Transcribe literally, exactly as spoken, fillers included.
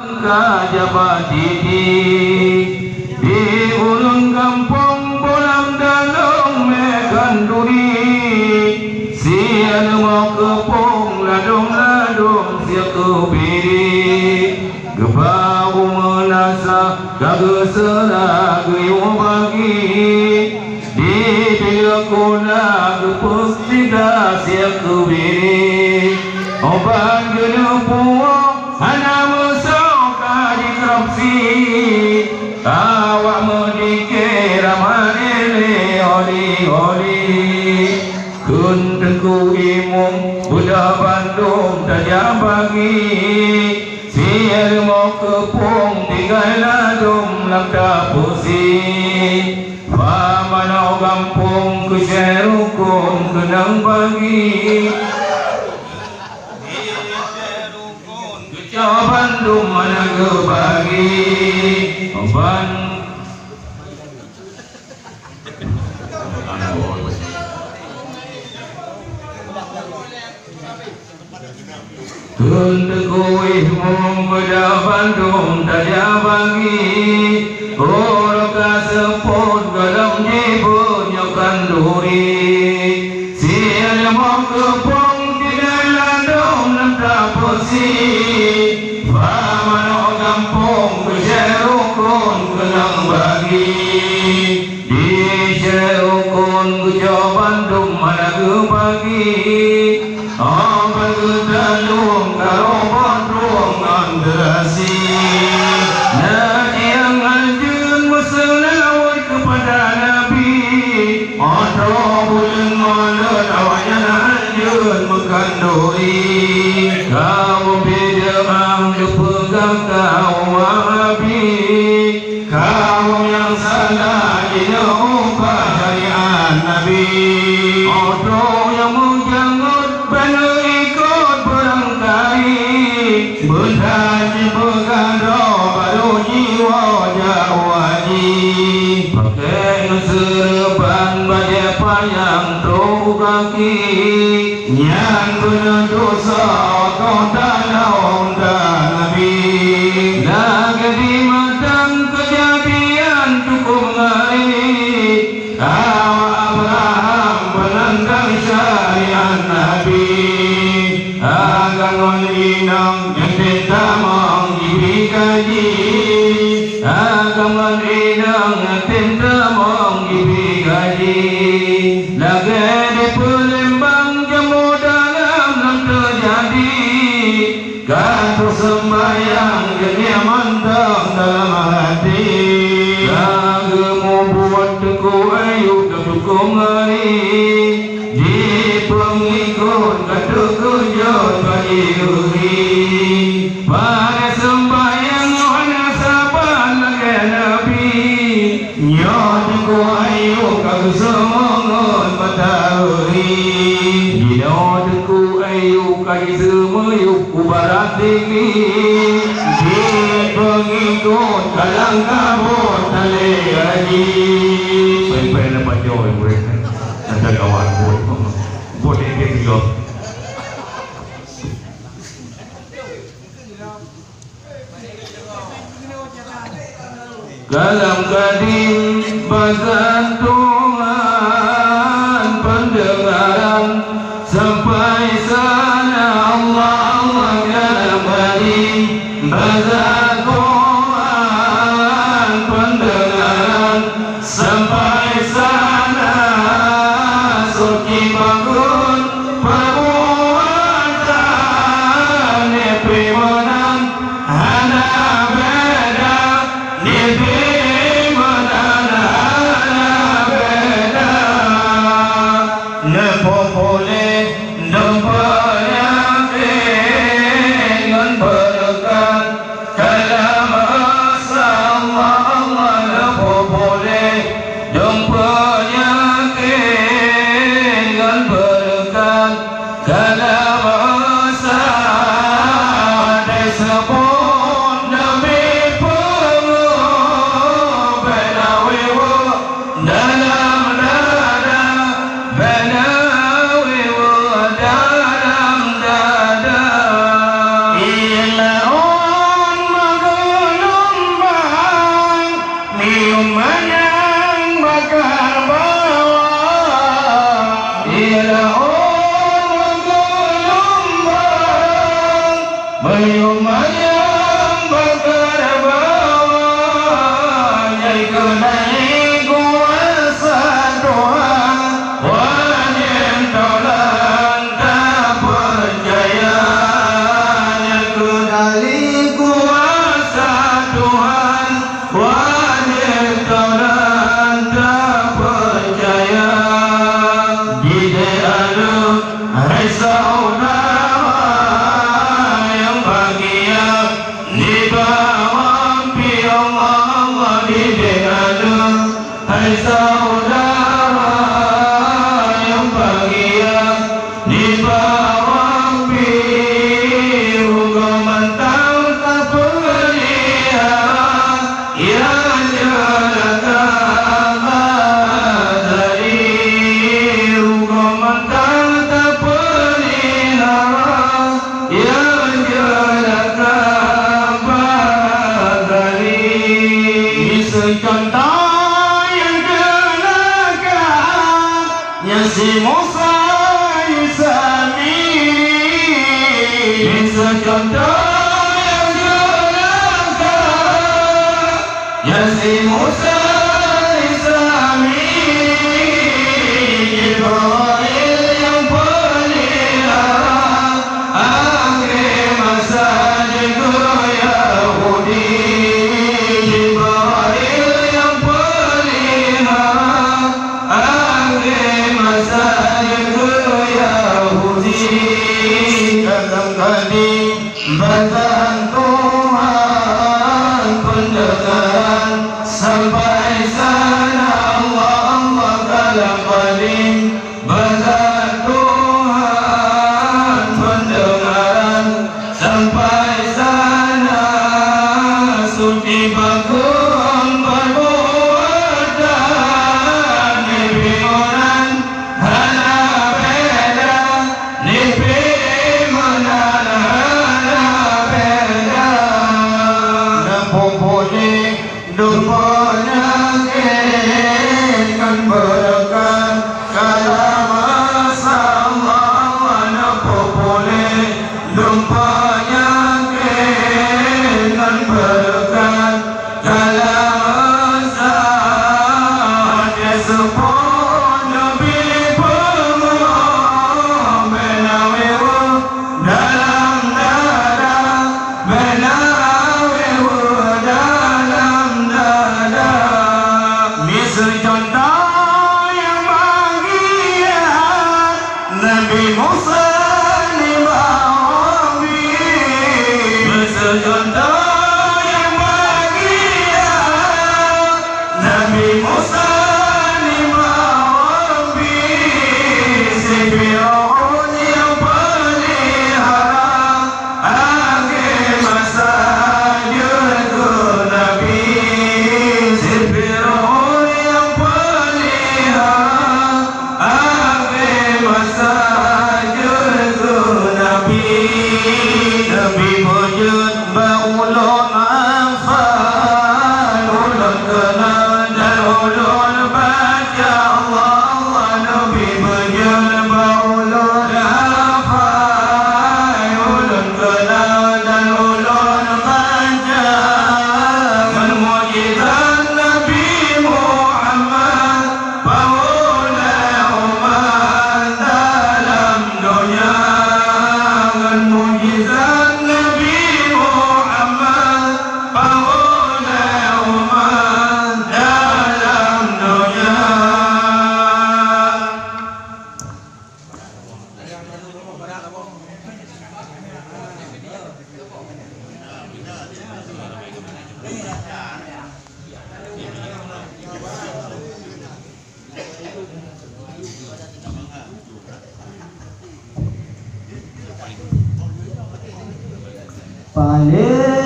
Ka jabat titi di ulôn gampông Bolam Dalong Meukan Duri, siat leumô keupông ladôm-ladôm siat keubiri. Geuba u meunasah ka geuseurah geuyue bagi. Di bileue kula geupeusiga siat keubiri, ubat geuneupuwoe hana meusoe ka jikrab sie. Awak meudike ramah lé holi-holi. Kheun Teungku Imum beudôh bandum tajak bagi. Siat leumô keupông tinggai ladôm lam tapeusi. Bak manoe gampông keu syèe rukon keunong bagi. Keu cok bandum hana geubagi. Ban Kheun Teungku Imum beudôh bandum tajak bagi. Uroe ka seupôt gohlom jibuet nyoe khanduri. Siat leumô keupông tinggai ladôm lam tapeusi. Bak manoe gampông keu syèe rukon keunong bagi. Di syèe rukon geucok bandum hana geubagi. Óh ban geutanyoe karoe bak droe ngon teurasi. Neuciang anjeuen meuseulaweuet keupada Nabi. Óh troh buleuen Molot awaknyan anjeuen meukhanduri. Kamoe bideuang geupeugah kamoe Wahabi. Kamoe nyang salah jinoe ubah syariat Nabi. Óh troh nyang meujangot beuneuikot beurangkali. Beuthat jipeugah droe barô jiwoe jak u haji. Pakèk ngon seureuban bajèe panyang troh u gaki. Nyan beuneudosa kota lawan Nabi. Lagèe di Meudang keujadian cukup ngeri. Kawa Abraham peunantang syariat Nabi. Agam ngon inong nyang tem tamong jibi gaji. Agam ngon inong nyang tem tamong jibi gaji. Lagèe di Peuleumbang jambo dalam nyang teujadi. Ka teuseumbayang jeuet mantong dalam hati. Ka geumubuet Teungku Ayub ka cukup ngeri. Di peungikot ka teukeujot bak jiuri. Pada seumbayang hana saban lagèe Nabi. Nyoe Teungku Ayub ka geuseumeungon mata uri. Jinoe Teungku Ayub ka jiseumiyueb u barat tinggi. Di peungikot ka lam kabot talé haji. Pen-pen na pajoh murit. Ada kawan pun. Pun dia tinggal. Kalam kadim bazat Tuhan, peundeungaran sampai sana Allah, Allah. Kalam kadim bazat Tuhan, peundeungaran sampai sana. Suci bangun perbuatan, neupeumeunang hana beda, neupeumeunang hana beda. Neupeupuléh dum peunyakét ngon beureukat, kalam Rabbi, Allah, Allah, didik aneuk, hai saudara nyang bahagia, nibak Rabbi, rugoe mantong tapeulihara, ya jeuet kaba tadi, rugoe mantong tapeulihara. Ya jeuet kaba tadi. Miseue cuntoh nyang keuneuk keuhai, nyan si Musa Samiri. Miseue cuntoh nyang keuneuk keuhai, nyan si Musa Samiri, Jibrail nyang peulihara, akhé masa jeuet keu Yahudi. Jibrail nyang peulihara, akhé masa jeuet keu Yahudi. Dalam hati Bazat Tuhan peundeungaran, sampai sana Allah, Allah kalam paling. Bazat Tuhan peundeungaran, sampai sana suci bakum perbuatan. Nibak meunan hana beda, nibak meunan hana beda. Neupeupuléh dum peunyakét ngon beureukat, kalam Allah, Allah neupeupuléh dum peunyakét ngon beureukat. Dalam saat seupôt Nabi peungeuh, beu na weue dalam dada, beu na weue dalam dada. Miseue cuntoh nyang bahagia, Nabi Musa nibak Rabbi. Miseue cuntoh nyang bahagia, Nabi Musa nibak Rabbi. Si Firaun nyang peulihara, akhé masa jeuet keu Nabi. Si Firaun nyang peulihara, akhé masa jeuet keu Nabi. Nabi beujeuet bak ulôn hafai, ulôn keunal dan ulôn baca. Allah, Allah, Nabi beujeuet bak ulôn hafai, ulôn keunal dan ulôn baca. Ngon mukjizat Nabi Muhammad, paulée umat dalam donya. Ngon mukjizat Nabi Muhammad, paulée umat dalam donya. Paling